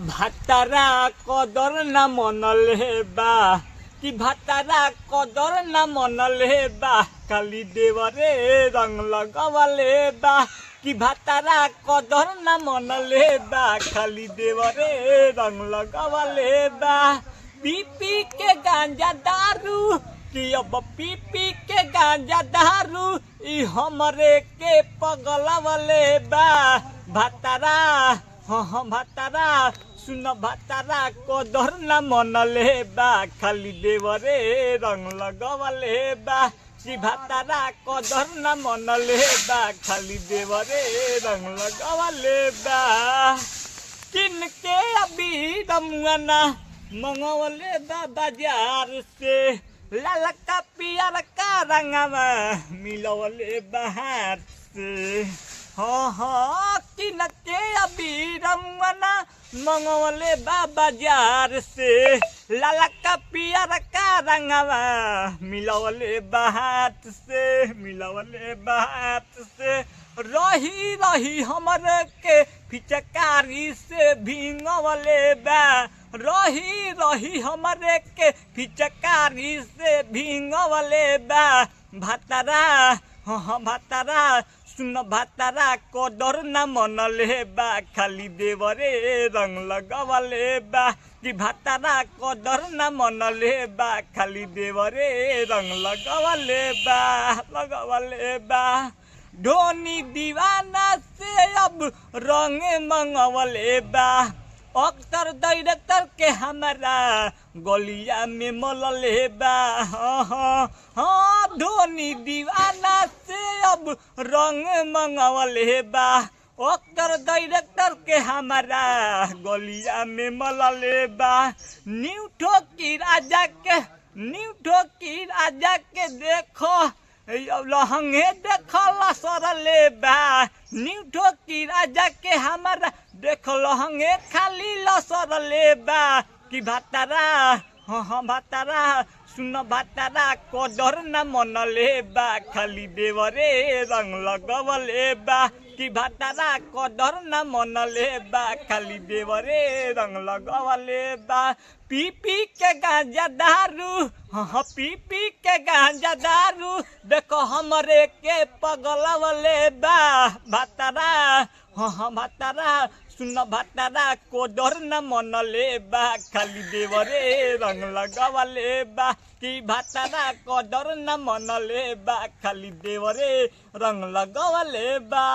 भातारा कदर ना मनले बा कि भातारा कदर ना मनले बा खाली देवरे रंग लगवले बा कि भातारा कदर ना मनले बा खाली देवरे रंग लगवले बा। पी पी के गांजा दारू कि अब पी पी के गांजा दारू ई हमरे के पगलवले बा। भातारा हाँ हाँ भातारा सुन भातारा कदर ना मनले बा खाली देवरे रंग लगवले बा। कि भातारा कदर ना मनले बा खाली देवरे रंग लगवले बा। किन के अभी दमुआना मंगवले बा बाजार से ललका पियर का रंगवा मिलवले बहार से। हाँ हाँ किन के अभी रमुआना मंगवले बा बाजार से ललका पियर का रंगवा मिलवले बहात से मिलवले बहात से। रही रही हमर के फिचकारी से भींगवले बा रही रही हमरे के फिचकारी से भींगवले बा। भातारा हाँ हाँ भातारा सुन भातारा कदर ना मनले बा खाली देवरे रंग लगवले बा। कि भातारा कदर ना मनले बा खाली देवरे रंग लगवले बा लगवले बा। धोनी दीवाना से अब रंग मंगवले बा अख्तर डायरेक्टर के हमारा गलिया में मलले बा। हाँ हाँ हाँ धोनी दीवाना से अब रंग मंगवले बा अख्तर डायरेक्टर के हमारा गलिया में मलले बा। न्यू की राजा के न्यू की राजा के देखो लहंगे देखल सरले बा। न्यू की राजा के हमारा देख लहंगे खाली लसरले बा। कि भातारा हाँ हाँ भातारा सुन भातारा कदर ना मनले बा खाली देवरे रंग लगवले बा। कि भातारा कदर ना मनले बा खाली देवरे रंग लगवले बा। पी पी के गांजा दारू हाँ हाँ पी पी के गांजा दारू देखो हमरे के पगलवले बा। भातारा हाँ हाँ भातारा सुन भातारा कदर ना मनले बा खाली देवरे रंग लगवले बा। कि भातारा कदर ना मनले बा खाली देवरे रंग लगवले बा।